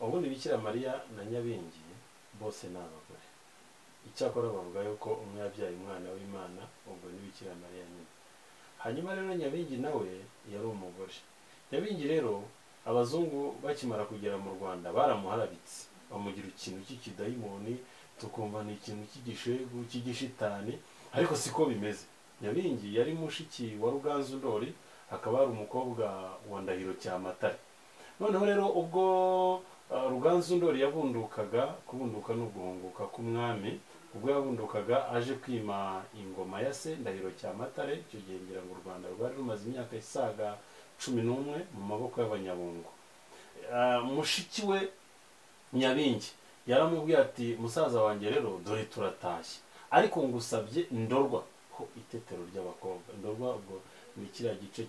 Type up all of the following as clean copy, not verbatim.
Ubundi Bikira Mariya na Nyabingi bose ni abagore. Icyakora bavuga yuko umwe yabyaye umwana w'Imana, ubwo ni Bikira Mariya nyine. Hanyuma rero Nyabingi nawe yari umugore. Nyabingi rero abazungu bakimara kugera mu Rwanda baramuharabitse, bamugira ikintu cy'ikidayimoni, tukumva ni ikintu cy'igishegu cy'igishitani, ariko siko bimeze. Nyabingi yari mushiki wa Ruganzu Ndori, akaba ari umukobwa wa Ndahiro Cyamatare. Noneho rero ubwo Ruganzu Ndori yabundukaga, kubunduka ni uguhunguka k'umwami, ubwo yabundukaga aje kwima ingoma ya se Ndahiro Cyamatare, icyo gihe ngira ngo u Rwanda rwari rumaze imyaka isaga 11 mu maboko y'abanyabungo. Mushiki we Nyabingi yaramubwiye ati musaza wanjye rero dore turatashye, ariko ngusabye Ndorwa ho itetero ry'abakobwa. Ndorwa ubwo ni kiriya gice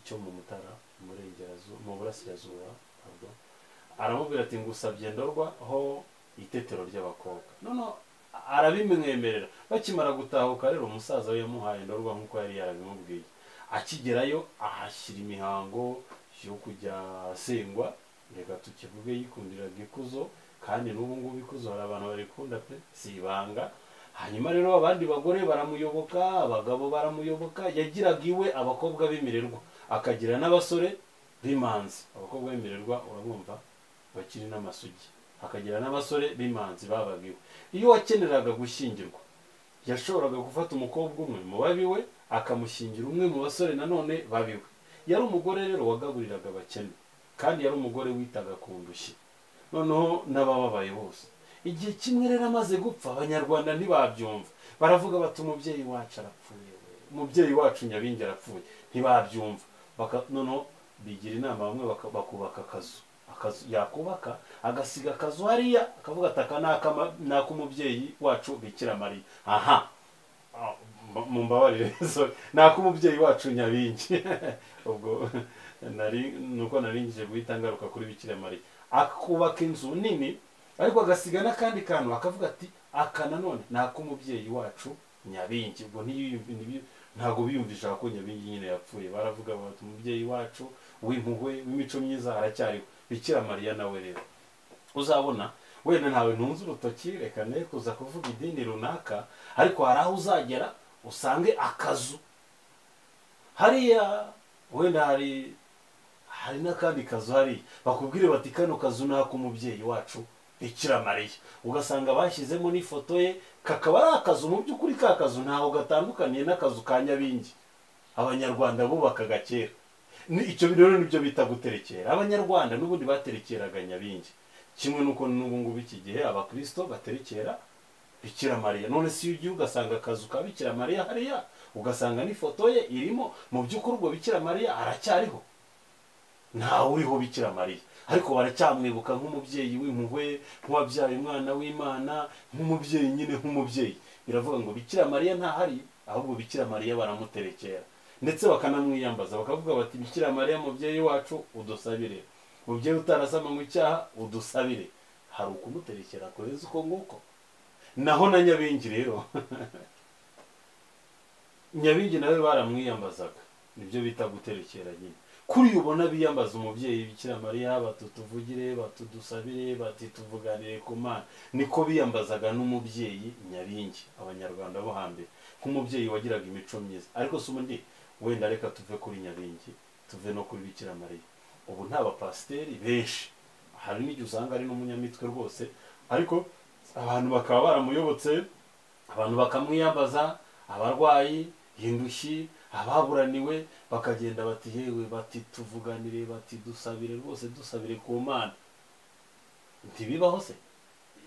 cyo mu Mutara mu burasirazuba. Aramubwira ati ngusabye Ndorwa ho itetero ry'abakobwa. Noneho arabimwemerera. Bakimara gutahuka rero umusaza we yamuhaye Ndorwa nk'uko yari yarabimubwiye. Akigerayo ahashyira imihango yo kujya asengwa, reka tukivuge yikundiraga ikuzo, kandi n'ubu ngubu ikuzo hari abantu barikunda pe, si ibanga. Hanyuma rero abandi bagore baramuyoboka, abagabo baramuyoboka, yagiraga iwe abakobwa b'imirerwa, akagira n'abasore b'imanzi. Abakobwa b'imirerwa urabumva bakiri n'amasugi, akagira n'abasore b'imanzi babaga iwe. Iyo wakeneraga gushyingirwa yashoboraga gufata umukobwa umwe mu babiwe akamushyingira umwe mu basore nanone babiwe. Yari umugore rero wagaburiraga abakene, kandi yari umugore witaga ku ndushyi, noneho n'abababaye bose. Igihe kimwe rero amaze gupfa abanyarwanda ntibabyumva, baravuga bati umubyeyi wacu arapfuye, umubyeyi wacu Nyabingi arapfuye, ntibabyumva. Noneho bigira inama bamwe bakubaka akazu, yakubaka agasiga akazu hariya, akavuga ati aka ni ak'umubyeyi wacu Bikira Mariya. Aha mumbabarire, ni ak'umubyeyi wacu Nyabingi. Ubwo nuko naringije guhita ngaruka kuri Bikira Mariya. Akubaka inzu nini ariko agasiga n'akandi kantu, akavuga ati aka nanone ni ak'umubyeyi wacu Nyabingi. Ubwo ntabwo biyumvisha ko Nyabingi nyine yapfuye, baravuga bati umubyeyi wacu w'impuhwe w'imico myiza aracyariho. Bikira Mariya nawe rero uzabona wenda ntawe ntunze urutoki, reka ne kuza kuvuga idini runaka, ariko hari aho uzagera usange akazu hariya, wenda hari n'akandi kazu hariya, bakubwire bati kano kazu ni ak'umubyeyi wacu Bikira Mariya, ugasanga bashyizemo n'ifoto ye, kakaba ari akazu. Mu by'ukuri ka kazu ntaho gatandukaniye n'akazu ka Nyabingi abanyarwanda bubakaga kera. Icyo rero nibyo bita guterekera. Abanyarwanda n'ubundi baterekeraga Nyabingi, kimwe nuko n'ubu ngubu iki gihe abakristo baterekera Bikira Mariya. None si iyo ugiye ugasanga akazu ka Bikira Mariya hariya, ugasanga n'ifoto ye irimo, mu by'ukuri ubwo Bikira Mariya aracyariho, ntawe uriho Bikira Mariya, ariko baracyamwibuka nk'umubyeyi w'impuhwe, nk'uwabyaye umwana w'Imana, nk'umubyeyi nyine, nk'umubyeyi. Biravuga ngo Bikira Mariya ntahari, ahubwo Bikira Mariya baramuterekera, ndetse bakanamwiyambaza, bakavuga bati Bikira Mariya mubyeyi wacu udusabire, mubyeyi utarasamanywe icyaha udusabire. Hari ukumuterekera kurenza uko nguko. Naho na Nyabingi rero Nyabingi nawe baramwiyambazaga, nibyo bita guterekera nyine. Kuri ubona biyambaza umubyeyi Bikira Mariya, batutuvugire, batudusabire, batituvuganire ku Mana, niko biyambazaga n'umubyeyi Nyabingi abanyarwanda bo hambere, nk'umubyeyi wagiraga imico myiza. Ariko si ubundi wenda reka tuve kuri Nyabingi tuve no kuri Bikira Mariya. Ubu nta bapasiteri benshi, hari n'igihe usanga ari n'umunyamitwe rwose, ariko abantu bakaba baramuyobotse, abantu bakamwiyambaza, abarwayi, indushyi, ababuraniwe, bakagenda bati yewe, bati tuvuganire, bati dusabire rwose, dusabire ku Mana. Ntibibaho se?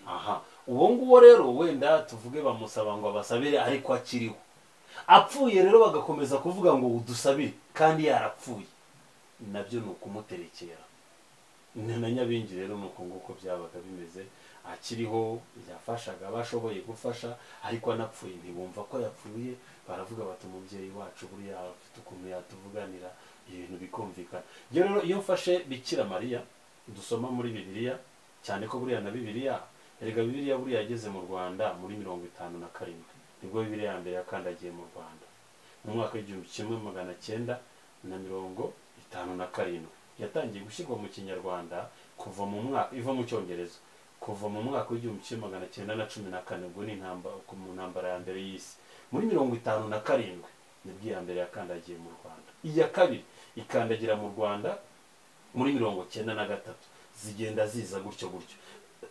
Aha uwo nguwo rero wenda tuvuge bamusaba ngo abasabire, ariko akiriho. Apfuye rero bagakomeza kuvuga ngo udusabire kandi yarapfuye, nabyo ni ukumuterekera. Na Nyabingi rero nuko nguko byabaga bimeze, akiriho yafashaga abashoboye gufasha, ariko anapfuye ntibumva ko yapfuye, baravuga bati umubyeyi wacu buriya afite ukuntu yatuvuganira, ibintu bikumvikana. Rero iyo mfashe Bikira Mariya dusoma muri Bibiliya, cyane ko buriya na Bibiliya, erega Bibiliya buriya yageze mu Rwanda muri 57, nibwo Bibiliya ya mbere yakandagiye mu Rwanda mu mwaka w'igihumbi kimwe magana cyenda na 57. Yatangiye gushyirwa mu Kinyarwanda kuva mu mwaka, iva mu Cyongereza kuva mu mwaka w'1914. Ubwo ni mu ntambara ya mbere y'isi. Muri 57 nibwo iya mbere yakandagiye mu Rwanda, iya kabiri ikandagira mu Rwanda muri 93. Zigenda ziza gutyo gutyo.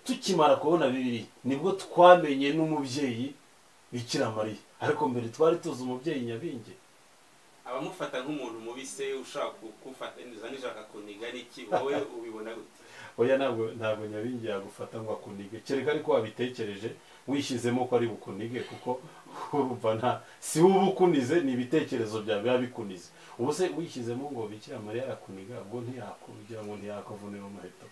Tukimara kubona Bibiliya nibwo twamenye n'umubyeyi Bikira Mariya, ariko mbere twari tuzi umubyeyi Nyabingi. Abamufata nk'umuntu mubi se, ushaka kufata nijoro akakuniga n'iki, wowe ubibona gute? Oya, ntabwo Nyabingi yagufata ngo akunige, kereka ariko wabitekereje wishyizemo ko ari bukunige, kuko urumva nta si wowe uba ukunize, ni ibitekerezo byawe biba bikunize. Ubu se wishyizemo ngo Bikira Mariya arakuniga, ubwo ntiyakugira ngo ntiyakuvunira umuheto?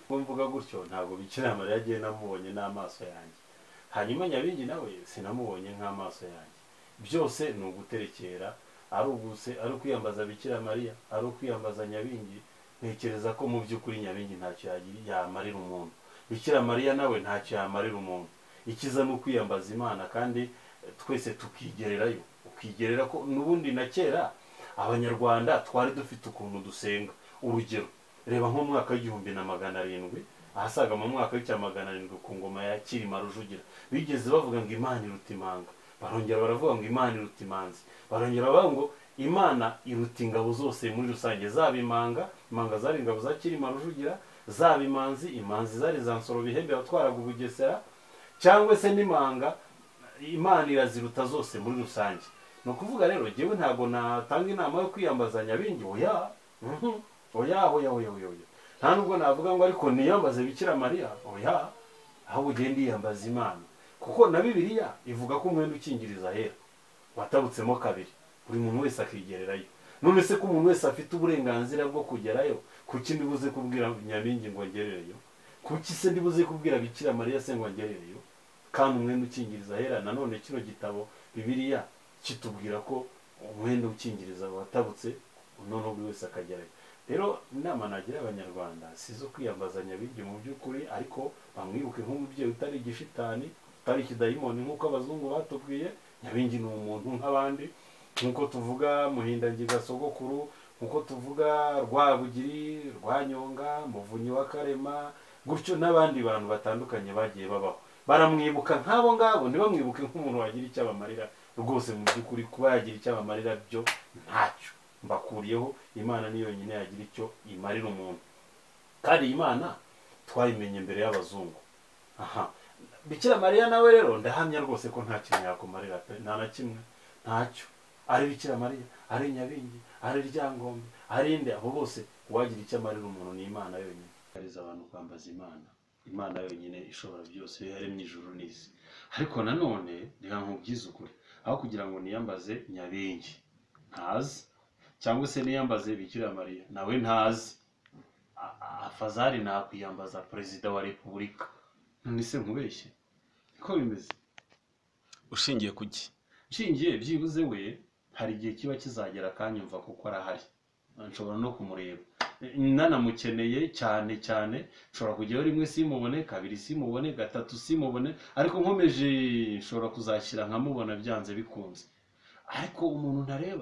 Ubwo mvuga gutyo, ntabwo Bikira Mariya agiye namubonye n'amaso yanjye, hanyuma Nyabingi nawe sinamubonye nk'amaso yanjye. Byose ni uguterekera, ari uguse, ari ukwiyambaza Bikira Mariya, ari ukwiyambaza Nyabingi. Ntekereza ko mu by'ukuri Nyabingi ntacyo yamarira umuntu, Bikira Mariya nawe ntacyo yamarira umuntu. Ikiza ni ukwiyambaza Imana kandi twese tukigererayo. Ukigerera ko n'ubundi na kera Abanyarwanda twari dufite ukuntu dusenga. Urugero, reba nko mu mwaka w'1700, ahasaga mu mwaka w'1700, ku ngoma ya Cyilima Rujugira, bigeze bavuga ngo Imana iruta imanga, barongera baravuga ngo Imana iruta imanzi, barongera baravuga ngo Imana iruta ingabo zose muri rusange, zaba imanga, imanga zari ingabo za Cyilima Rujugira, zaba imanzi, imanzi zari za Nsoro Bihembe watwaraga Ubugesera, cyangwa se n'imanga, Imana iraziruta zose muri rusange. Ni ukuvuga rero, jyewe ntabwo natanga inama yo kwiyambaza Nyabingi, oya, oya, oya, oya, oya, oya. Nta nubwo navuga ngo ariko niyambaze Bikira Mariya, oya, ahubwo ugende yiyambaza Imana, kuko na Bibiliya ivuga ko umwenda ukingiriza ahera watabutsemo kabiri, buri muntu wese akigererayo. None se ko umuntu wese afite uburenganzira bwo kugerayo, kuki ndibuze kubwira Nyabingi ngo ngerereyo? Kuki se ndibuze kubwira Bikira Mariya se ngo ngerereyo? Kandi umwenda ukingiriza ahera, nanone kino gitabo Bibiliya kitubwira ko umwenda ukingiriza watabutse, noneho buri wese akagerayo. Rero inama nagira Abanyarwanda si izo kwiyambaza Nyabingi mu by'ukuri, ariko bamwibuke nk'umubyeyi utari igishitani, utari ikidayimoni nk'uko abazungu batubwiye. Nyabingi ni umuntu nk'abandi, nk'uko tuvuga Muhindangiga sogokuru, nk'uko tuvuga Rwabugiri, Rwanyonga, Muvunyi wa Karema, gutyo n'abandi bantu batandukanye bagiye babaho. Baramwibuka nk'abo ngabo, ntibamwibuke nk'umuntu wagira icyo abamarira. Rwose mu by'ukuri kuba yagira icyo abamarira byo ntacyo mbakuriyeho. Imana ni yonyine yagira icyo imarira umuntu, kandi Imana twayimenye mbere y'abazungu. Aha Bikira Mariya nawe rero ndahamya rwose ko nta kintu yakumarira pe, nta na kimwe, ntacyo. Ari Bikira Mariya, ari Nyabingi, ari Ryangombe, ari inde, abo bose uwagira icyo amarira umuntu ni Imana yonyine. Ariza abantu kwambaza Imana, Imana yonyine ishobora byose, yaremye ijuru n'isi. Ariko nanone reka nkubwize ukuri, aho kugira ngo niyambaze Nyabingi ntazi, cyangwa se niyambaze Bikira Mariya nawe ntazi, afazari nakwiyambaza Perezida wa Repubulika. None se nkubeshye niko bimeze? Ushingiye kuki? Nshingiye byibuze we hari igihe kiba kizagera akanyumva, kuko arahari, nshobora no kumureba nanamukeneye cyane cyane. Nshobora kujyayo rimwe simubone, kabiri simubone, gatatu simubone, ariko nkomeje nshobora kuzashyira nkamubona byanze bikunze. Ariko umuntu ntareba